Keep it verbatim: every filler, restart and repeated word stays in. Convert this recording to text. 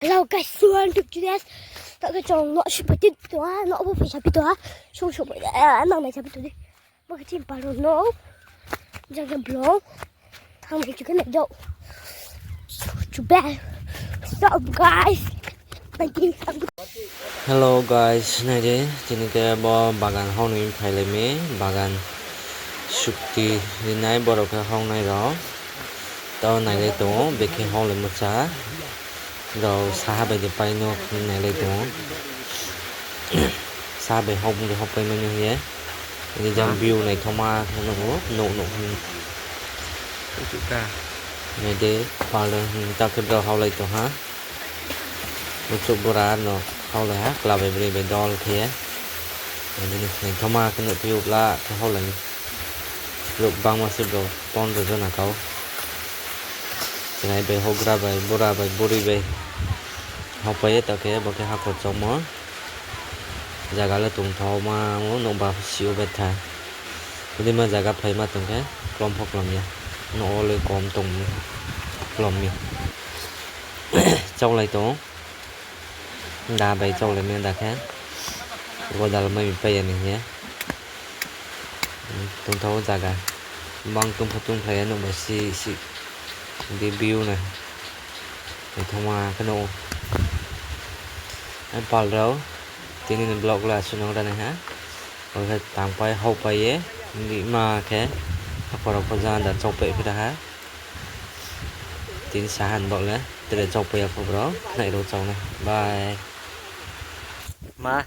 Hello guys, you want to do this? Tak ke chong no shu pati to ha, no bo pisa pito ha. Shu shu pati, eh, nang nai sapi to di. Bo ke chim paro no. Jaga blong. Thang mai chukene jo. Chuba. What's up guys? Thank you. Hello guys, naidi tini ke bo bagan hoknwi phailai mi, bagan sukti rinai borok khe hoknai rok. Tao nailai tongo, bekhe hoknai mucha rok saha bai de paino hinwi nailai tongo. Saha bai hok bwlwi hok pai mani hiye. Ini jang view naithokma khe nugo, nuk nuk hin. Naidi pal ta khe bwrok hok lai tongha. Muchuk bura no hok lai ha, kwla bai bwrwi bai dol khe. Naithokma khe nuk phio bwla khe hok lai. Borok bangma se borok pondro jona kau. Chwrai bai, hokra bai, bura bai, buri bai. Hok pai ye ta khe bo khe hakhor chokmo. Jaga le tongthokma, o nokbar sio betha. Bini ma jaga phaima tongkhe, klom pho klom ya. Nogo le kom tong, klom ya. Chok lai tongo. Da bai chok lai manya da khe. Godal mai paiya ni hiye. Tongthok o jaga. Bang tongpha tongphlai ya nokbar si si. Di view nai. Naithokma khe nugo. Pal rok tini ni vlog le aswk no ranai ha. Omo khe tang pai hok pai ye. Di ma khe hakhor rok pho jana da chok pai phira ha. Tini saha ni vlog le tere chok pai ya kho bro. Nai rok chok nai. Bye. Ma.